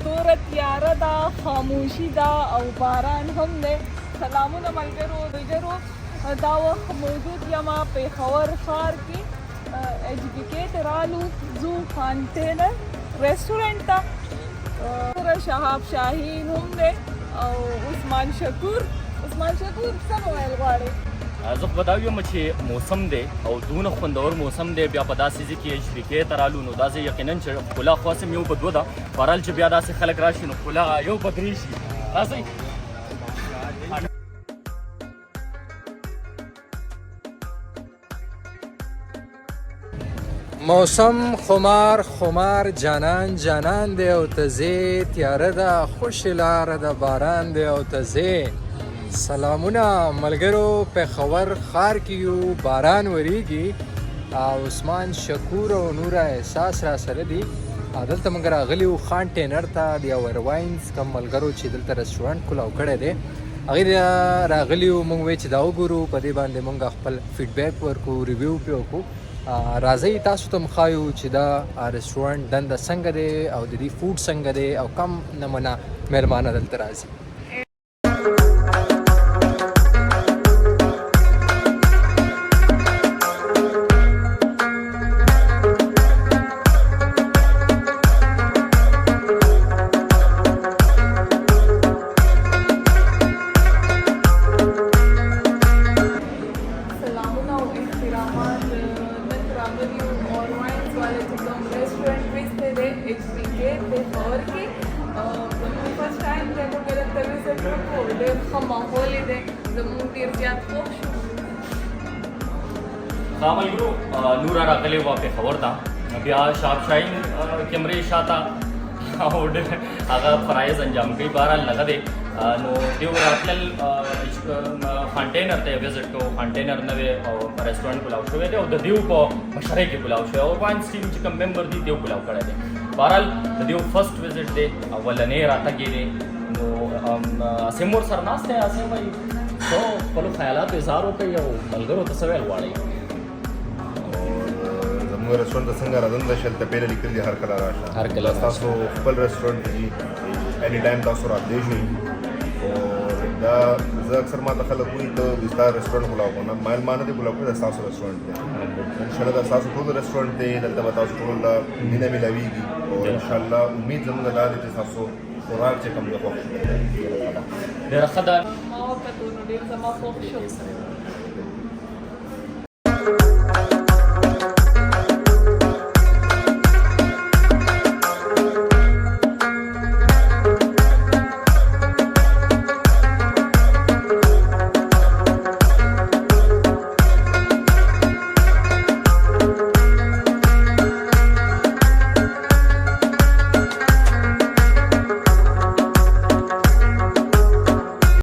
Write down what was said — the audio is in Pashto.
توره تیاره ده، خاموشي ده او باران هم دی. سلامونه ملګرو. ملګرو، دا وخت موجود یم پېښور ښار کې. ایچ بي کې ته رالو، ځو خان ټینر رستورانټ ته. شهاب شاهین هم دی او عثمان شکور. عثمان شکور، څه ویل غواړې؟ زه خو به دا ویم چې موسم دی او دونه خوندور موسم دی، بیا په داسې ځای کې ایچ بي کې ته رالو، نو داسې یقینا چې ښکلا خو هسې هم یو په دوه ده. بهرحال چې بیا داسې خلک راشي نو ښکلا یو په درې شي. راځئ. موسم خمار خمار، جانان جانان دی او ته ځې، تیاره ده، خوشې لاره ده، باران دی او ته ځې. سلامونه ملګرو، پېښور ښار کې یو، باران وریږي او عثمان شکور او نورا احساس را سره دي. دلته موږ راغلي یو خان ټینر ته، د اورواینز کوم ملګرو چې دلته رستورانت کولاو کړی دی، هغې ته راغلي یو. موږ وایي چې دا وګورو، په دې باندې موږ خپل فیډبیک ورکو، ریویو پرې وکړو. راځئ، تاسو ته هم ښایو چې دا رستورانت دنده څنګه دی او د دې فوډ څنګه دی او کم نمونه میلمانه دلته راځي. سلامونه او احترامات. نن راغلي یو اورواینز والا چې کوم رستورانت ویستی دی ایچ بي کې پېښور کې. زموږ فرست ټایم دی، موږ دلته وزټ وکړو. ډېر ښه ماحول یې دی، زموږ ډېر زیات خوښ شو. ښه ملګرو، نوره راغلې وه پېښور ته، بیا شهاب شاهین کیمرې شاته او ډېر هغه فرایض انجام کوي. بهرحال هغه دی، نو دیو راتلل خان ټینر ته وزټ کوو. خان ټینر نوی او رستورانت کولاو شوی دی او د دیو په مشرۍ کې کولاو شوی او واین ټیم چې کوم ممبر دي، دیو کولاو کړی دی. بهرحال د دیو فرست وزټ دی، اولنې راتګ یې دی، نو عاصم ورسره ناست دی. عاصم وایي څه خپلو خیالاتو اظهار وکړئ او ملګرو ته څه ویل غواړئ؟ زموږ رستورانت ته څنګه راځم د شل ته پیله لیکل دي، هر کله راشه. هر کله راشه. تاسو خپل رستورانت دی، اني ټایم تاسو راتلی شئ. او دا زه اکثر ما ته خلک وایي ته ستا رستورانت کولاو کوم، ما ما نه دی کولاو کړی، دا ستاسو رستورانت دی. ان شاء الله دا ستاسو ټول رستورانت دی، دلته به تاسو ټول له مینه ملاویږي او ان شاء الله امید زموږ دا دی چې تاسو خوراک چې کوم دی خوښ شي. ډېره ښه ده. ما وکتو نو ډېر زما خوښ شو.